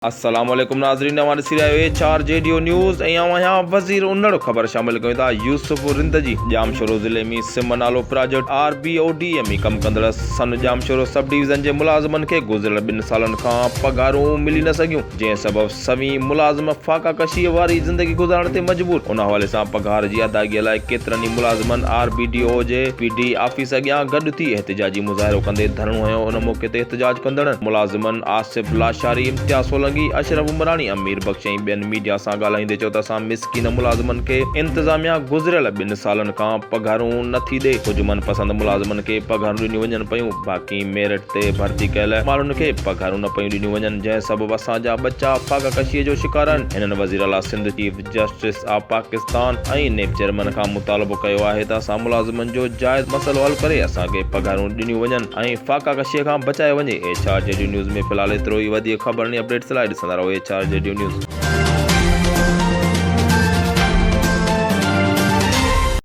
السلام عليڪم ناظرين اوهان ڏسي رهيا آهيو H R G D O news ۽ آئون آهيان وزير انڙ خبر شامل ڪيون ٿا يوسف رند جي ڄامشورو ضلعي ۾ سم نالو project R B O D ۾ ڪم ڪندڙ سن ڄامشورو سب ڊويزن جي ملازمن کي گذريل ٻن سالن کان پگهارون ملي نه سگهيون جنهن سبب سوين ملازم فاقا ڪشي واري زندگي گذارڻ تي مجبور ان حوالي سان پگهار جي ادائگي لاء ڪيترن ئي ملازمن آر بي ڊي او جي پي ڊي آفيس اڳيان گڏ ٿي احتجاجي مظاهرو ڪندي ڌرڻو هنيو ان موقعي تي احتجاج ڪندڙن ملازمن آصف لاشاري، امتياز سولنگي، اشرف عمراڻي، امير بخش ۽ ٻين ميڊيا سان ڳالهائيندي چيو ته اسان مسڪين ملازمن کي انتظاميا گذريل ٻن سالن کان پگهارون نه ٿي ڏي، ڪجهه من پسند ملازمن کي پگهارون ڏنيون وڃن پيون، باقي ميرٽ تي ڀرتي ڪيل ماڻهن کي پگهارون نه پيون ڏنيون وڃن، جنهن سبب اسان جا ٻچا فاقه ڪشي جو شڪار آهن، هنن وزيراعليٰ Sindh, chief justice of Pakistan ۽ NAB chairman کان مطالبو ڪيو آهي ته اسان ملازمن جو جائز مسئلو حل ڪري اسان کي پگهارون ڏنيون وڃن ۽ فاقه ڪشي کان بچايو وڃي. ايڇ آر جي ڊي نيوز ۾ في الحال ايترو ئي وڌيڪ خبرن ۽ اپڊيٽس لاء ڏسندا رهو ايڇ آر جي ڊي نيوز.